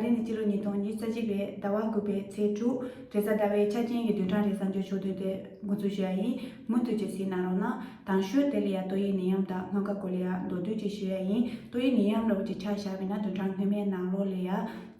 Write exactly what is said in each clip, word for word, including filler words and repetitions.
ཨ་ནི་སྤྱི་ལོ་ཉིས་སྟོང་ཉི་ཤུ་རྩ་གཅིག་པའི་ཟླ་བ་དགུ་པའི་ཚེས་དྲུག་རེས་གཟའ་ཟླ་བའི་ཆ་རྐྱེན་གྱི་བདུན་ཕྲག་རེའི་གསར་འགྱུར་ཕྱོགས་བསྡུས་དེ་འགོ་འཛུགས་ཞུ་ཡ་ཡིན། མུ་མཐུད་ཀྱིས་གཟིགས་གནང་རོགས་གནང་། དང་ཤོས་དེ་ལ་ཡ་ཏོག་དབྱིབས་ནད་ཡམས་དང་སྔོན་ཁ་སྐོར་ལ་ཡ་མདོར་བསྡུས་ཅིག་ཞུ་ཡ་ཡིན། ཏོག་དབྱིབས་ནད་ཡམས་འདྲ་བོ་ཅིག་ཆ་བཞག་པ་ཡིན་ན་བདུན་ཕྲག་སྔོན་མའི་ནང་ལོགས་ལ་ཡ་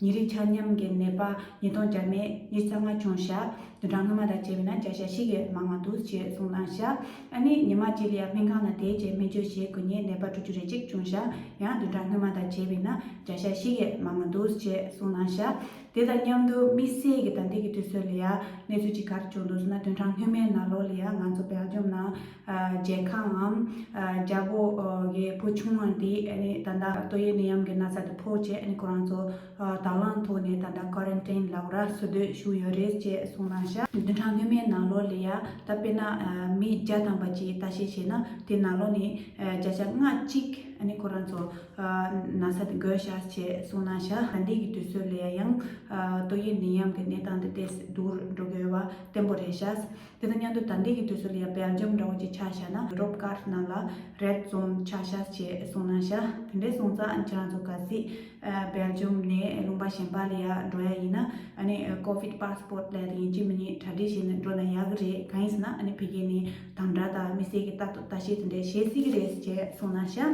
ཉིན་རེའི་ཆ་མཉམ་གྱི་ནད་པ་ཉིས་སྟོང་བརྒྱ་མེད་ཉི་ཤུ་རྩ་ལྔ་བྱུང་ཤག་བདུན་ཕྲག་སྔོན་མ་དང་བྱས་པ་ཡིན་ན་བརྒྱ་ཆ་བཞི་གིས་མང་བ་འདུག་ཅེས་གསུངས་གནང་ཤག་ཨ་ནི་ཉི་མ་གཅིག་ལ་ཡ་སྨན་ཁང་ནང་བསྡད་བྱས་སྨན་བཅོས་བྱེད་དགོས་མཁན་ནད་པ་དྲུག་ཅུ་རེ་གཅིག་བྱུང་ཤག་ཡང་བདུན་ཕྲག་སྔོན་མ་དང་བྱས་པ་ཡིན་ན་བརྒྱ་ཆ་བཞི་གིས་མང་བ་འདུག་ཅེས་གསུངས་གནང་ཤག་དེ་དང་མཉམ་དུ་དམིགས་བསལ་གྱི་ད་ལྟའི་གི་དུས་ཚོད་ལ་ཡ་གནས་ཚུལ་ཅིག་ག་རེ་བྱུང་འདུག་ཟེར་ན། བདུན་ཕྲག་སྔོན་མའི་ནང་ལོགས་ལ་ཡ་ང་ཚོ་སྦེལ་ཇམ་ནང་ཨ་མཇལ་ཁའམ་ཨ་རྒྱལ་པོ་ཨ་གི་བུ་ཆུང་བ་འདི་ཨ་ནི་ད་ལྟ་ཏོག་དབྱིབས་ནད་ཡམས་ཀྱི་ན་ཚ་དེ་ཕོག་བྱས་ཨ་ནི་ཁོ་རང་ཚོ་ཨ་དང་བླངས་ཐོག་ནས་ད་ལྟ་ཀོ་རན་ཊིན་ལབ་ར་བཟོ་འདོད་ཞུ་ཡོད་རེད་ཅེས་གསུངས་གནང་ཤག་བདུན་ཕྲག་སྔོན་མའི་ནང་ལོགས་ལ་ཡ་ད་དཔེར་ན་ཨ་མི་བརྒྱ་ཐམ་པ་ཅིག་ལྟ་བཤལ་བྱས་ན་དེ་ནང་ལོགས་ནས་ཨ་བརྒྱ་ཆ་ལྔ་གཅིག་ཨ་ནི་ཁོ་རང་ཚོ་ཨ་ན་ཚ་དེ་འགོས་ཤག་ཅེས་གསུངས་གནང་ཤག་ད་ལྟའི་གི་དུས་ཚོད་ལ་ཡ་ཡང་ཨ་ཏོག་དབྱིབས་ནད་ཡམས་ཀྱི་གནས་སྟངས་དེ་ཏོག་ཙམ་སྡུག་རུ་འགྲོ་གི་ཡོད་པ་བརྟན་པོ་རེད་ཤག་དེ་དང་མཉམ་དུ་ད་ལྟའི་གི་དུས་ཚོད་ལ་ཡ་སྦེལ་ཇམ་འདྲ་བོ་ཅིག་ཆ་བཞག་ན་ཡུ་རོབ་ཀར་ནང་ལ་རེད་ཛོན་ཆགས་ཤག་ཅེས་གསུངས་གནང་ཤག་དེ་འདྲས་སོང་ཙང་ཨ་ནི་ཁྱེད་རང་ཚོ་གལ་སྲིད་ཨ་སྦེལ་ཇམ་ནས་ལུང་པ་གཞན་པ་ལ་ཡ་འགྲོ་ཡ་ཡིན་ན་ཨ་ནི་ཨ་ཀོ་ཝིད་པཱ་སི་པོར་ཊི་ལབ་ཡ་དེ་ཡིན་གཅིག་མིན་གཉིས་གྲ་སྒྲིག་བྱས་ནས་འགྲོ་ན་ཡག་གི་རེད། གང་ཡིན་ཟེར་ན་ཨ་ནི་ཕ་གི་ནས་དམ་དྲག་དང་དམིགས་བསལ་གྱི་ལྟ་ལྟ་བཤལ་དེ་འདྲས་བྱེད་སྲིད་ཀྱི་རེད་ཅེས་གསུངས་གནང་ཤག་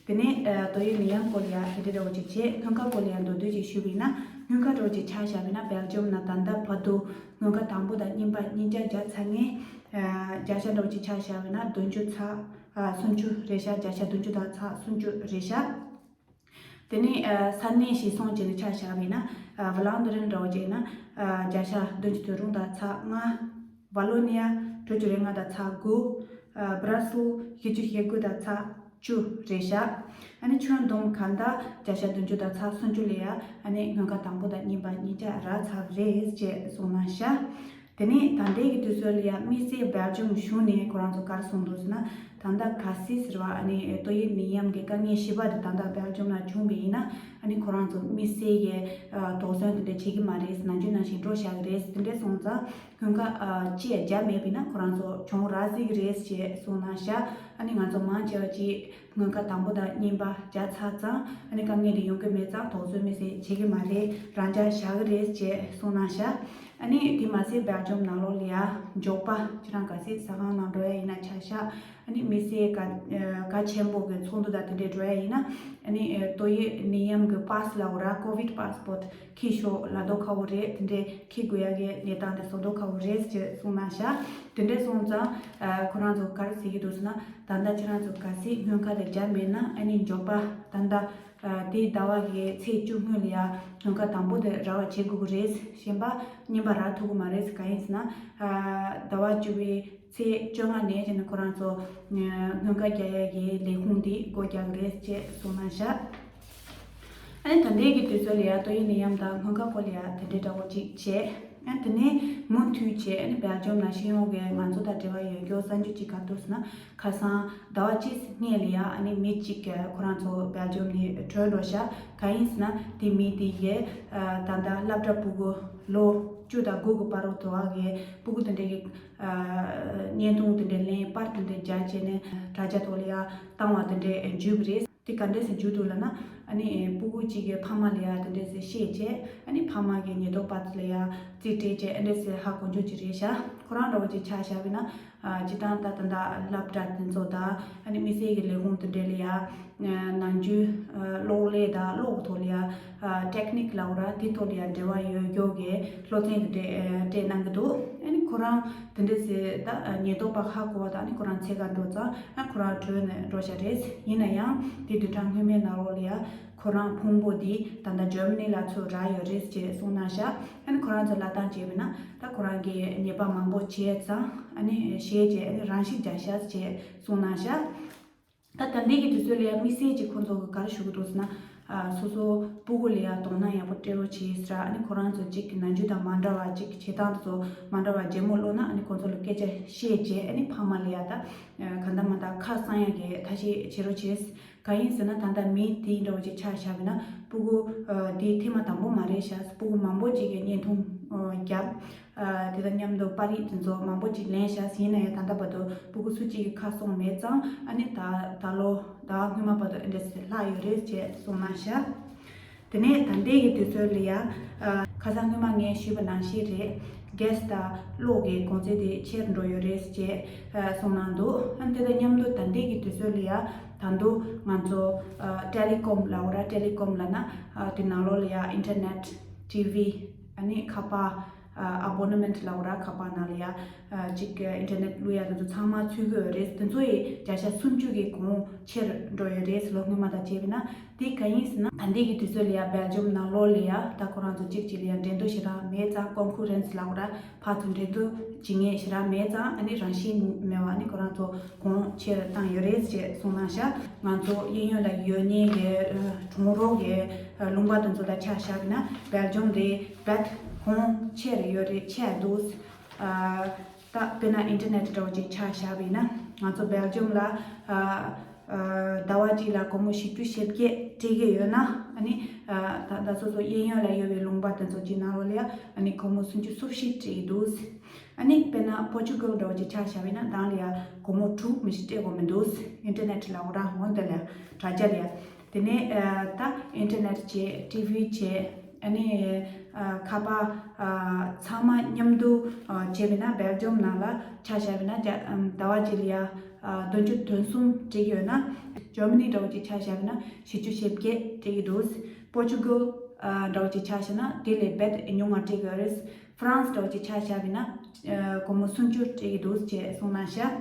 དེ་ནས་ཨ་ཏོག་དབྱིབས་ནད་ཡམས་སྐོར་ལ་ཡ་དེ་འདྲ་འདྲ་བོ་ཅིག་བྱས། སྔོན་ཁ་སྐོར་ལ་ཡ་མདོར་བསྡུས་ཅིག་ཞུས་པ་ཡིན་ན། སྔོན་ཁ་འདྲ་བོ་ཅིག་ཆ་བཞག་པ་ཡིན་ན་སྦེལ་ཇམ་ནང་ད་ལྟ་བར་དུ་སྔོན་ཁ་དང་པོ་དང་གཉིས་པ་གཉིས་ཀ་བརྒྱབ་ཚར་མཁན་ཨ་བརྒྱ་ཆ་འདྲ་བོ་ཅིག་ཆ་བཞག་པ་ཡིན་ན་བདུན་ཅུ་ཚེག་ཨ་སུམ་ཅུ་རེད་ཤག་བརྒྱ་ཆ་བདུན་ཅུ་དང་ཚེག་སུམ་ཅུ་རེད་ཤག་དེ་ནས་ཨ་ས་གནས་གཞིར་བཟུང་བྱས་ནས་ཆ་བཞག་པ་ཡིན་ན་ཨ་ཝ་ལན་ཌི་ཡན་འདྲ་བོ་བྱས་ན་ཨ་བརྒྱ་ཆ་བདུན་ཅུ་དོན་དྲུག་དང་ཚེག་ལྔ། ཝ་ལོ་ནི་ཡ་དྲུག་ཅུ་རེ་ལྔ་དང་ཚེག་དགུ། ཨ་བྷ་ར་སེལ་བཞི་ཅུ་ཞེ་དགུ་དང་ཚེག་བཅུ་རེད་ཤག་ཨ་ནི་ཁྱོན་བསྡོམས་གང་ལྟར་བརྒྱ་ཆ་བདུན་ཅུ་དང་ཚེག་སུམ་ཅུ་ལ་ཡ་ཨ་ནི་སྔོན་ཁ་དང་པོ་དང་གཉིས་པ་གཉིས་ཀ་རག་ཚར་བ་རེད་ཅེས་གསུངས་གནང་ཤག་དེ་ནས་ད་ལྟའི་གི་དུས་ཚོད་ལ་ཡ་དམིགས་བསལ་སྦེལ་ཇམ་གཞུང་ནས་ཁོ་རང་ཚོ་ག་རེ་གསུངས་འདུག་ཟེར་ན། ད་ལྟ་གལ་སྲིད་ཟེར་བ་ཨ་ནི་ཏོག་དབྱིབས་ནད་ཡམས་ཀྱི་དཀའ་ངལ་ཞི་བ་དེ་ད་ལྟ་སྦེལ་ཇམ་ལ་བྱུང་བ་ཡིན་ན་ཨ་ནི་ཁོ་རང་ཚོ་དམིགས་བསལ་གྱི་ཨ་དོགས་ཟོན་དེ་འདྲ་བྱེད་ཀྱི་མ་རེད། ནམ་རྒྱུན་ནང་བཞིན་འགྲོ་བཞག་གི་རེད། དེ་འདྲ་སོང་ཙང་སྔོན་ཁ་ཨ་ཅི་ཡང་བརྒྱབ་མེད་པ་ཡིན་ན་ཁོ་རང་ཚོ་གྱོང་རག་སྲིད་ཀྱི་རེད་ཅེས་གསུངས་གནང་ཤག་ཨ་ནི་ང་ཚོ་མང་ཆེ་བ་ཅིག་སྔོན་ཁ་དང་པོ་དང་གཉིས་པ་བརྒྱབ་ཚར་ཙང་ཨ་ནི་དཀའ་ངལ་དེ་ཡོང་གི་མེད་ཙང་དོགས་ཟོན་དམིགས་བསལ་བྱེད་ཀྱི་མ་རེད། རང་འཇགས་བཞག་གི་རེད་ཅེས་གསུངས་གནང་ཤག་ཨ་ནི་དེ་མ་ཟད་སྦེལ་ཇམ་ནང་ལོགས་ལ་ཡ་འབྱོར་པ་ཁྱེད་རང་གལ་སྲིད་ཟ་ཁང་ནང་འགྲོ་ཡ་ཡིན་ན་ཆ་བཞག་ཨ་ནི་དམིགས་བསལ་ག་གལ་ཆེན་པོ་གི་ཚོགས་འདུ་དང་དེ་འདྲའི་འགྲོ་ཡ་ཡིན་ན་ཨ་ནི་ཏོག་དབྱིབས་ནད་ཡམས་ཀྱི་པཱ་སི་ལབ་དགོས་ར་ཀོ་ཝིད་པཱ་སི་པོར་ཊི་འཁྱེར་ཤོག་ལབ་མདོག་ཁ་པོ་རེད། དེ་འདྲའི་འཁྱེར་དགོས་ཡ་གི་གནས་སྟངས་དེ་བཟོ་མདོག་ཁ་པོ་རེད་ཅེས་གསུངས་གནང་ཤག་དེ་འདྲ་སོང་ཙང་ཨ་ཁོ་རང་ཚོ་ག་རེ་ཟེར་གྱི་འདུག་ཟེར་ན། ད་ལྟ་ཁྱེད་རང་ཚོ་གལ་སྲིད་སྔོན་ཁ་དེ་བརྒྱབ་མེད་ན་ཨ་ནི་འབྱོར་པ་ད་ལྟ་ཨ་དེའི་ཟླ་བ་གི་ཚེས་བཅུ་སྔོན་ལ་ཡ་སྔོན་ཁ་དང་པོ་དེ་རག་པ་བྱེད་དགོས་ཀྱི་རེད། གཞན་པ་གཉིས་པ་རག་ཐུབ་ཀྱི་མ་རེད། གང་ཡིན་ཟེར་ན་ཨ་ཟླ་བ་བཅུ་པའི་ཚེས་བཅོ་ལྔ་ནས་བྱས་ནས་ཁོ་རང་ཚོ་སྔོན་ཁ་རྒྱག་ཡ་གི་ལས་ཁུངས་དེ་སྒོ་རྒྱག་གི་རེད་ཅེས་གསུངས་གནང་ཤག་ཨ་ནི་ད་ལྟའི་གི་དུས་ཚོད་ལ་ཡ་ཏོག་དབྱིབས་ནད་ཡམས་དང་སྔོན་ཁ་སྐོར་ལ་ཡ་དེ་འདྲའི་འདྲ་པོ་ཅིག་བྱས། ཨ་ནི་དེ་ནས་མུ་མཐུད་བྱས་ཨ་ནི་སྦེལ་ཇམ་ནང་ཤེས་ཡོན་གྱི་ང་ཚོ་དང་འབྲེལ་བ་ཡོད་མཁན་གསར་འགྱུར་ཅིག་ག་རེ་འདུག་ཟེར་ན། ཁ་སང་ཟླ་བ་གཅིག་སྔོན་ལ་ཡ་ཨ་ནི་མི་གཅིག་གིས་ཁོ་རང་ཚོ་སྦེལ་ཇམ་ནས་བྲོས་འགྲོ་ཤག་གང་ཡིན་ཟེར་ན་དེ་མི་དེ་གིས་ཨ་ད་ལྟ་སློབ་གྲྭ་སྤུ་གུ་ལོ་བཅུ་དང་དགུ་གི་བར་དུ་བ་གི་སྤུ་གུ་དེ་འདྲའི་གི་ཨ་བརྙན་ཐུང་དེ་འདྲའི་ལེན་པར་དེ་འདྲའི་རྒྱག་བྱས་ནས་དྲ་རྒྱ་ཐོག་ལ་ཡ་བཏང་བ་དེ་འདྲའི་བརྒྱུད་པ་རེད། དེ་ག་འདྲས་སེ་བརྒྱུད་འདུག་ལབ་ན། ཨ་ནི་སྤུ་གུ་གཅིག་གི་ཕ་མ་ལ་ཡ་དེ་འདྲས་སེ་བཤད་བྱས། ཨ་ནི་ཕ་མ་གི་ཉེན་རྟོག་པ་ཚོ་ལ་ཡ་རྩིས་སྤྲད་བྱས། ཨ་འདྲས་སེ་ཧ་གོ་འཇོག་ཅིག་རེད་ཤག་ཁོ་རང་འདྲ་བོ་ཅིག་ཆ་བཞག་པ་ཡིན་ན། ཨ་སྤྱིར་བཏང་ད་ད་ལྟ་སློབ་གྲྭ་དེ་ཚོ་དང་ཨ་ནི་དམིགས་བསལ་གྱི་ལས་ཁུངས་དེ་འདྲས་ལ་ཡ་ནམ་རྒྱུན་གློག་ཀླད་དང་གློག་གི་ཐོག་ལ་ཡ་ཨ་ཊེག་ནིག་ལབ་དགོས་ར་དེ་ཐོག་ལ་ཡ་འབྲེལ་བ་ཡོད་མཁན་གྱི་སློབ་ཚན་དེ་འདྲས་སྤྲད་གནང་གི་འདུག་ཨ་ནི་ཁོ་རང་དེ་འདྲས་སེ་ད་ཉེན་རྟོག་པ་ཧ་གོ་བ་དང་ཨ་ནི་ཁོ་རང་འཚོལ་ག་འགྲོ་ཙང་ཨ་ཁོ་རང་བྲོས་ནས་འགྲོ་ཤག་རེད། ཡིན་ན་ཡང་དེ་བདུན་ཕྲག་སྔོན་མའི་ནང་ལོགས་ལ་ཡ་ཁོ་རང་ཕུང་པོ་འདི་ད་ལྟ་ཇར་མ་ནི་ལ་ཚུར་རག་ཡོད་རེད་ཅེས་གསུངས་གནང་ཤག་ཨ་ནི་ཁོ་རང་ཚོ་ལབ་སྟངས་བྱས་པ་ཡིན་ན་ད་ཁོ་རང་གི་ཉེས་པ་མང་པོ་བྱས་ཙང་ཨ་ནི་ཞེད་བྱས་ཨ་ནི་རང་ཤི་རྒྱག་ཤག་ཅེས་གསུངས་གནང་ཤག་ད་ད་ལྟའི་གི་དུས་ཚོད་ལ་ཡ་དམིགས་བསལ་གྱི་ཁོང་ཚོ་གི་ག་རེ་ཞུ་གི་འདུག་ཟེར་ན། ཨ་སོ་སོ་སྤུ་གུ་ལ་ཡ་དོ་སྣང་ཡག་པོ་སྤྲད་རོགས་བྱེད་ཟེར། ཨ་ནི་ཁོ་རང་ཚོ་གཅིག་གི་ནམ་རྒྱུན་དང་མ་འདྲ་བ་གཅིག་བྱེད་སྟངས་དེ་ཚོ་མ་འདྲ་བ་རྒྱལ་མོ་བློ་ན་ཨ་ནི་ཁོང་ཚོ་ལ་སྐད་ཆ་བཤད་བྱས་ཨ་ནི་ཕ་མ་ལ་ཡ་ད་ག་འདྲ་མ་འདྲ་ཁ་གསང་ཡ་གི་ཐབས་ཤེས་བྱེད་རོགས་བྱེད། གང་ཡིན་ཟེར་ན་ད་ལྟ་མི་དེ་འདྲ་བོ་ཅིག་ཆ་བཞག་པ་ཡིན་ན་སྤུ་གུ་ཨ་དེ་ཐེངས་མ་དང་པོ་མ་རེད་ཤག་སྤུ་གུ་མང་པོ་ཅིག་གིས་བརྙན་ཐུང་ཨ་བརྒྱབ། ཨ་དེ་དང་མཉམ་དུ་པར་རིས་དེ་ཚོ་མང་པོ་ཅིག་ལེན་ཤག་ཡིན་ན་ཡང་ད་ལྟ་བར་དུ་སྤུ་གུ་སུ་གཅིག་གིས་ཁ་གསུངས་མེད་ཙང་ཨ་ནི་ད་ད་ལོ་ཟླ་སྔོན་མ་བར་དུ་ཨེ་འདྲ་ཞིག་ལྷག་ཡོད་རེད་ཅེས་གསུངས་གནང་ཤག་དེ་ནས་ད་ལྟའི་གི་དུས་ཚོད་ལ་ཡ། ཨ། ཁ་སང་སྔོན་མ་ངས་ཞུས་པ་ནང་བཞིན་རེད། གྷེ་སི་དང་གློག་གི་གོང་ཚད་དེ་ཆེར་འགྲོ་ཡོད་རེད་ཅེས་ཨ་གསུངས་གནང་འདུག་ཨ་ནི་དེ་དང་མཉམ་དུ་ད་ལྟའི་གི་དུས་ཚོད་ལ་ཡ། ད་དུང་ང་ཚོ་ཨ་ཊེ་ལི་ཀོམ་ལབ་དགོས་ར། ཊེ་ལི་ཀོམ་ལབ་ན་ཨ་དེ་ནང་ལོགས་ལ་ཡ་ཨིན་ཊར་ནེཊ། ཊི་ཝི། ཨ་ནི་ཁ་པར། ཨ་ཨ་བོ་ན་མེན་ཊི་ལབ་དགོས་ར། ཁ་པར་ནང་ལ་ཡ་ཨ་ཅིག་ཨིན་ཊར་ནེཊ་བླུག་ཡ་དེ་ཚོ་ཚང་མ་ཚུད་ཀྱི་ཡོད་རེད། དེ་ཚོ་ཡི་བརྒྱ་ཆ་སུམ་ཅུ་གི་གོང་ཆེར་འགྲོ་ཡོད་རེད། ལོ་སྔོན་མ་དང་བྱས་པ་ཡིན་ན། དེ་གང་ཡིན་ཟེར་ན། ད་ལྟའི་གི་དུས་ཚོད་ལ་ཡ་སྦེལ་ཇམ་ནང་ལོགས་ལ་ཡ་ད་ཁོ་རང་ཚོ་གཅིག་གཅིག་ལ་ཡ་འགྲན་བསྡུར་ཞེ་དྲག་མེད་ཙང་། ཀོན་ཀུ་རེན་སི་ལབ་དགོས་ར། ཕར་ཚུར་འགྲན་བསྡུར་བྱེད་མཁན་ཞེ་དྲག་མེད་ཙང་། ཨ་ནི་རང་བཞིན་མེད་པ། ཨ་ནི་ཁོ་རང་ཚོ་གོང་ཆེར་བཏང་ཡོད་རེད་ཅེས་གསུངས་གནང་ཤག་ང་ཚོ་གཡས་གཡོན་ལ་ཡོད་མཁན་གྱི་ཨ་གྲོང་རོགས་ཀྱི་ཨ་ལུང་པ་དེ་ཚོ་དང་ཆ་བཞག་པ་ཡིན་ན། སྦེལ་ཇམ་དེ་རྦད་གོང་ཆེར་ཡོད་རེད། ཆེ་འདུག་ཨ་ད་དཔེར་ན་ཨིན་ཊར་ནེཊ་འདྲ་བོ་ཅིག་ཆ་བཞག་པ་ཡིན་ན། ང་ཚོ་སྦེལ་ཇམ་ལ་ཨ་ཨ་ཟླ་བ་གཅིག་ལ་སྒོར་མོ་བཞི་བཅུ་ཞེ་བརྒྱད་སྤྲད་ཀྱི་ཡོད་ན། ཨ་ནི་ཨ་ད་ད་སོ་སོ་གཡས་གཡོན་ལ་ཡོད་པའི་ལུང་པ་དེ་ཚོ་གཅིག་ནང་ལོགས་ལ་ཡ། ཨ་ནི་སྒོར་མོ་སུམ་ཅུ་སོ་བཞི་སྤྲད་ཀྱི་འདུག་ཨ་ནི་དཔེར་ན་པོར་ཅུ་གལ་འདྲ་བོ་ཅིག་ཆ་བཞག་པ་ཡིན་ན། ད་ལ་ཡ་སྒོར་མོ་དྲུག་མི་ཞིག་སྤྲད་དགོས་མི་འདུག་ཨིན་ཊར་ནེཊ་ལབ་དགོས་ར། འོ་འདི་ལ་ཡ་དྲ་རྒྱ་ལ་ཡ། དེ་ནས་ཨ་ད་ཨིན་ཊར་ནེཊ་བྱས། ཊི་ཝི་བྱས། ཨ་ནི་ཨ་ཁ་པར་ཨ་ཚང་མ་མཉམ་དུ་ཨ་བྱས་པ་ཡིན་ན། སྦེལ་ཇམ་ནང་ལ་ཆ་བཞག་པ་ཡིན་ན། ཨམ་ཟླ་བ་གཅིག་ལ་ཡ་ཨ་བདུན་ཅུ་དོན་གསུམ་སྤྲད་ཀྱི་ཡོད་ན། ཇར་མ་ནི་འདྲ་བོ་ཅིག་ཆ་བཞག་པ་ཡིན་ན་བཞི་བཅུ་ཞེ་བརྒྱད་སྤྲད་ཀྱི་འདུག་པོར་ཅུ་གལ་ཨ་འདྲ་བོ་ཅིག་ཆ་བཞག་ན་དེ་ལས་རྦད་ཉུང་བ་སྤྲད་ཀྱི་ཡོད་རེད། ཧྥ་རན་སི་འདྲ་བོ་ཅིག་ཆ་བཞག་པ་ཡིན་ན་ཨ་སྒོར་མོ་སུམ་ཅུ་སྤྲད་ཀྱི་འདུག་ཅེས་གསུངས་གནང་ཤག་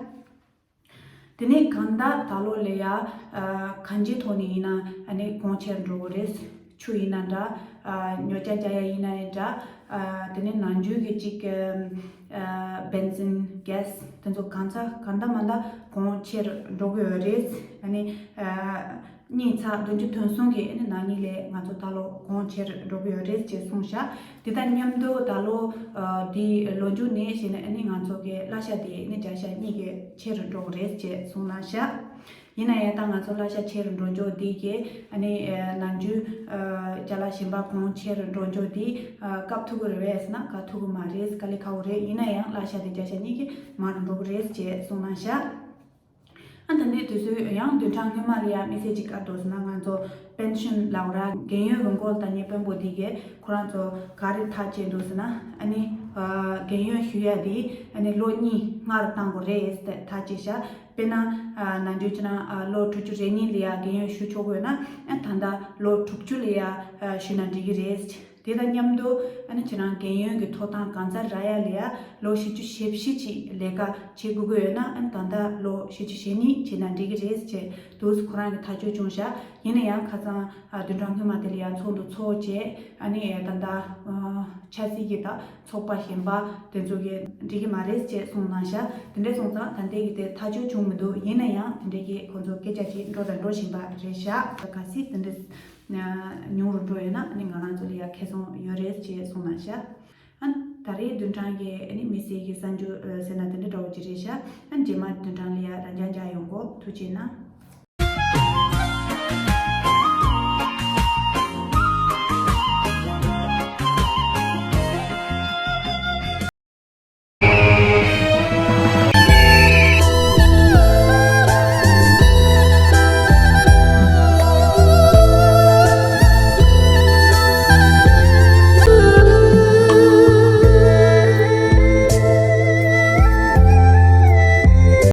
དེ་ནས་གང་ལྟར་ད་ལོ་ལ་ཡ་ཨ་གང་ཅིའི་ཐོག་ནས་ཡིན་ན་ཨ་ནི་གོང་ཆེར་འགྲོ་གི་རེད། ཆུ་ཡིན་ན་འདྲ། ཨ་ཉོ་ཆ་རྒྱག་ཡ་ཡིན་ན་ཡང་འདྲ། ཨ་དེ་ནས་ནམ་རྒྱུན་གྱི་ཅིག་ཨ་བེན་ཛིན། གྷེ་སི། དེ་ཚོ་གང་ཚ་གང་ལྟར་མ་ལྟར་གོང་ཆེར་འགྲོ་གི་ཡོད་རེད། ཨ་ནི་ཨ་གཉིས་ཚེག་བདུན་ཅུ་དོན་གསུམ་གྱི་ཨ་ནི་ནང་ཉིད་ལ་ང་ཚོ་ད་ལོ་གོང་ཆེར་འགྲོ་གི་ཡོད་རེད་ཅེས་གསུངས་ཤག་དེ་དང་མཉམ་དུ་ད་ལོ་ཨ་འདི་ལོ་མཇུག་ནས་བྱས་ནས་ཨ་ནི་ང་ཚོ་གི་གླ་ཆ་དེ་ཨ་ནི་བརྒྱ་ཆ་གཉིས་ཀྱིས་ཆེར་འགྲོ་གི་རེད་ཅེས་གསུངས་གནང་ཤག་ཡིན་ན་ཡང་ད་ང་ཚོ་གླ་ཆ་ཆེ་རུ་འགྲོ་ཕྱོགས་འདི་གི་ཨ་ནི་ཨ་ནམ་རྒྱུན་ཨ་ཅ་ལག་གཞན་པ་གོང་ཆེ་རུ་འགྲོ་ཕྱོགས་འདི་ཨ་སྐབས་ཐུབ་ཀྱི་རེད་པས་ཟེར་ན། སྐབས་ཐུབ་ཀྱི་མ་རེད། དཀའ་ལས་ཁག་པོ་རེད། ཡིན་ན་ཡང་གླ་ཆ་དེ་བརྒྱ་ཆ་གཉིས་ཀྱིས་མར་འགྲོ་གི་རེད་ཅེས་གསུངས་གནང་ཤག་ཨ་ད་ནི་དུས་ཚོད་ཡང་བདུན་ཕྲག་སྔོན་མ་ལ་ཡང་དམིགས་བསལ་གྱི་སྐབས་འདུག་ཟེར་ན། ང་ཚོ་པེན་ཤན་ལབ་དགོས་ར། རྒན་ཡོལ་གྱི་འགོ་དང་ཉེ་དཔོན་པོ་འདི་གས་ཁོ་རང་ཚོ་ག་རེ་ཐག་བཅད་འདུག་ཟེར་ན། ཨ་ནི་ཨ་རྒན་ཡོལ་ཞུ་ཡ་འདི་ཨ་ནི་ལོ་གཉིས་སྔར་བཏང་དགོས་རེད་ཟེར་ཐག་བཅད་ཤག་དཔེར་ན་ཨ་ནམ་རྒྱུན་ཁྱེད་རང་ཨ་ལོ་དྲུག་ཅུ་རེ་གཉིས་ལ་ཡ་རྒན་ཡོལ་ཞུ་ཆོག་གི་ཡོད་ན། ཨ་ད་ལྟ་ལོ་དྲུག་ཅུ་ལ་ཡ་ཨ་ཞུས་ན་འགྲིག་གི་རེད། དེ་དང་མཉམ་དུ་ཨ་ནི་ཁྱེད་རང་རྒན་ཡོལ་གྱི་ཐོབ་ཐང་གང་ཚར་རག་ཡ་ལ་ཡ་ལོ་བཞི་བཅུ་ཞེ་བཞི་ཅིག་ལས་ཀ་བྱེད་དགོས་ཀྱི་ཡོད་ན། ཨ་ནི་ད་ལྟ་ལོ་བཞི་བཅུ་ཞེ་གཉིས་བྱས་ན་འགྲིག་གི་རེད་ཅེས་འདུག་སེ་ཁོ་རང་གིས་ཐག་གཅོད་བྱུང་ཤག་ཡིན་ན་ཡང་ཁ་སང་ཨ་བདུན་ཕྲག་སྔོན་མ་དེ་ལ་ཡ་ཚོགས་འདུ་ཚོགས་བྱས། ཨ་ནི་ད་ལྟ་ཨ་ཆབ་སྲིད་ཀྱི་དང་ཚོགས་པ་གཞན་པ་དེ་ཚོ་གིས་འགྲིག་གི་མ་རེད་ཅེས་གསུངས་གནང་ཤག་དེ་འདྲ་སོང་ཙང་ད་ལྟའི་གི་དེ་ཐག་གཅོད་བྱུང་མི་འདུག་ཡིན་ན་ཡང་དེ་འདྲའི་གི་ཁོང་ཚོ་སྐད་ཆ་ཅིག་འགྲོ་དང་འགྲོ་བཞིན་པ་རེད་ཤག་གལ་སྲིད་དེ་འདྲ་ཉུང་རུ་འགྲོ་ཡོད་ན་ཨ་ནི་ང་རང་ཚོ་ལ་ཡ་ཁེ་བཟང་ཡོད་རེད་ཅེས་གསུངས་གནང་ཤག་ཨ་ད་རེས་བདུན་ཕྲག་གི་ཨ་ནི་དམིགས་བསལ་གྱི་གསར་འགྱུར་ཟེར་ན་དེ་འདྲ་འདྲ་བོ་ཅིག་རེད་ཤག་ཨ་རྗེས་མ་བདུན་ཕྲག་ལ་ཡ་རང་རྐྱང་རྒྱག་ཡོང་གོ། ཐུགས་རྗེ་གནང་།